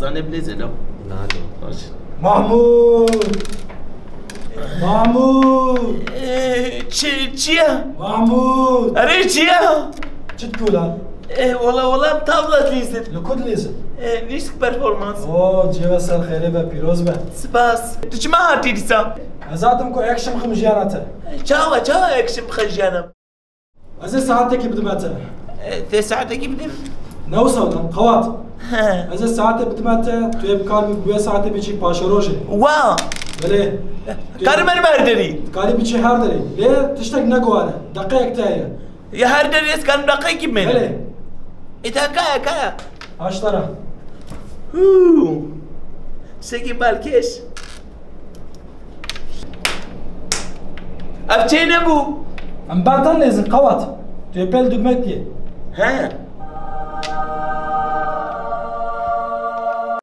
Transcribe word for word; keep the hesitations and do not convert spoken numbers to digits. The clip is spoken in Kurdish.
Zanê bilêzê lo. Nalo. Baş. Mahmut! Mahmut! Ee, çi, çi ya? Mahmut! Erê çi ya? Çi dikû lan? Ee, wala, wala tavla lîzin. Li ku dilîzin? Ee, nîştik performans. O, cêwe ser xêrê be, pîroz be. Spas. Tu çima hatî dîsa? Ez hatim ku action bixim jiyana te. Çawa, çawa action bixim jiyana? Ez ê saetekî bidime te. Ee, te saetekî bidim. Ne wisa lan, qewat. He. Ez ê saetê bidime te, tu yê bikaribî bi wê saetê biçî paşerojê. Wa. Belê. Karim her her derî. Dikarî biçî her derê. Lê tiştek neguhare. Deqeyek te heye. Ya her derî ez karim deqeyekî bimînim. Belê. Îta kaya, kaya. Haştara. Hû. Sekî balkêş. Ev çê nebû. Em berdan lêzin qewat. Tu yê pêl dugmek diye. He.